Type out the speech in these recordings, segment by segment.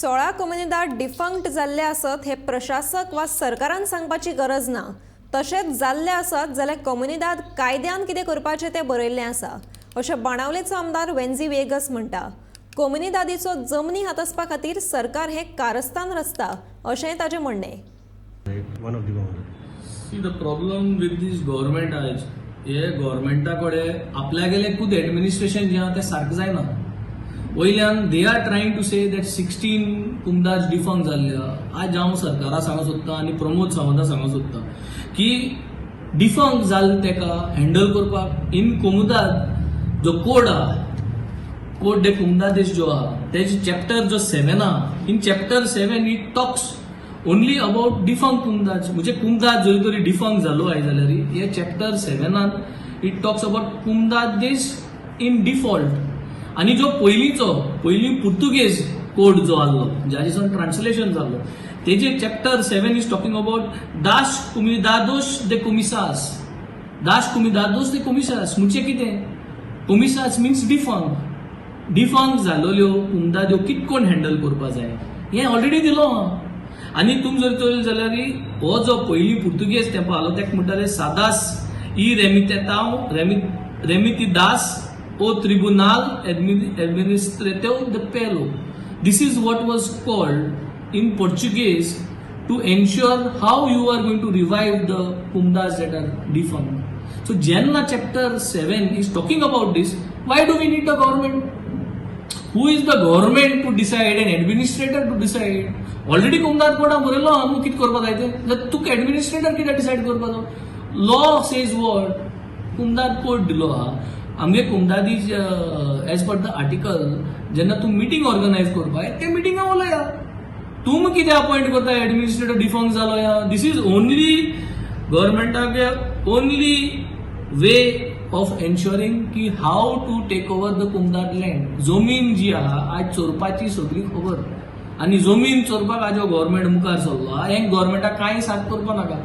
16 comunidade defunct जाल्ले आसत हें प्रशासक वा सरकारान सांगपाची गरज ना. तशेंच जाल्ले आसत जाल्यार कोमुनिदाद कायद्यान कितें करपाचें तें बरयल्लें आसा, अशें बाणावलेचो आमदार वेन्झी वेगस म्हणटा. कोमुनिदादीचो जमनी हातासपा खातीर सरकार हें कारस्थान रचता, अशेंय ताचें म्हणणें. One of the government. See, the problem with this government आयज हे गव्हर्मेंटा कडेन आपल्यागेले खूद एडमिनिस्ट्रेशन जें आहा तें सारकें जायना. वयल्यान they are trying to say that 16 comunidades defunct जाल्ले आहा. आज हांव सरकारा सांगूंक सोदतां आनी प्रमोद सावंता सांगूंक सोदतां की डिफंक्ट जाल तेका हँडल करपाक इन कोमुदाद जो कोड आहा, कोड दे कुमदादेश जो आहा, तेजे चॅप्टर जो 7 आहा, in chapter 7 it talks only about defunct comunidades. म्हणजे कुमदाद जरी तरी डिफंक्ट जालो आय जाल्यार हे chapter 7नान it talks about comunidades in default. आनी जो पयलींचो पयलीं पुर्तुगेज कोड जो आहलो, जाजेसून ट्रान्सलेशन जाल्लो, तेजे chapter 7 is talking about das comunidades de comissas. Das comunidades de comissas म्हणजे कितें? कोमिसास मिन्स डिफंक्ट. डिफंक्ट जालोल्यो कुमदाद्यो कित कोण हँडल करपा जाय हें ऑलरेडी दिलो आहा. आनी तुम जर चोयल जाल्यार हो जो पयलीं पुर्तुगेज तेंपो आहलो तेका म्हणटाले सादास ई रेमितेताव रेमितीदास ओ त्रिबुनाल एडमिनिस्ट्रेटिव the पेलो. This is what was called in Portuguese to ensure how you are going to revive the comunidades that are defunct. So जेन्ना chapter 7 is talking about this, why do we need the government? Who is the government to decide and administrator to decide? Already कुमदाद कोडा बरयलो आहा न्हू कितें करपा जाय तें. जाल्यार तुका एडमिनिस्ट्रेटर कित्याक डिसायड करपाचो? Law says what? कुमदाद कोड दिलो आहा आमगे. कुमदादी एज पर the article जेन्ना तूं मिटींग ऑर्गनायज करपाक ते मिटिंगा उलया. तुमी कितें अपॉयंट करता एडमिनिस्ट्रेटर डिफंक्ट जालो या? This is only गव्हर्मेंटाक only way of ensuring की how to take over the comunidade land. जमीन जी आहा आज चोरपाची सगळी खबर आनी जमीन चोरपाक आज हो गव्हर्मेंट मुखार सरलो आहा. हें गव्हर्मेंटाक कांय साथ करपा नाका.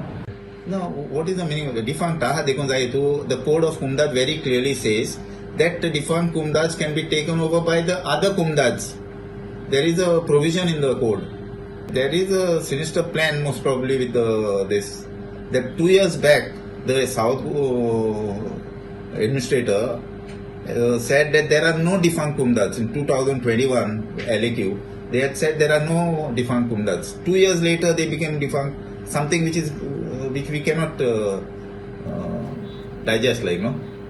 No, what is the meaning of the defunct? आहा देखून जाय तूं, the code of comunidade very clearly says that the defunct comunidades can be taken over by the other comunidades. There is a provision in the code. There is a sinister plan, most probably, with this. That 2 years back, the South administrator said that there are no defunct comunidades. In 2021 LAQ, they had said there are no defunct comunidades. 2 years later, they became defunct. Something which we cannot digest, like, no.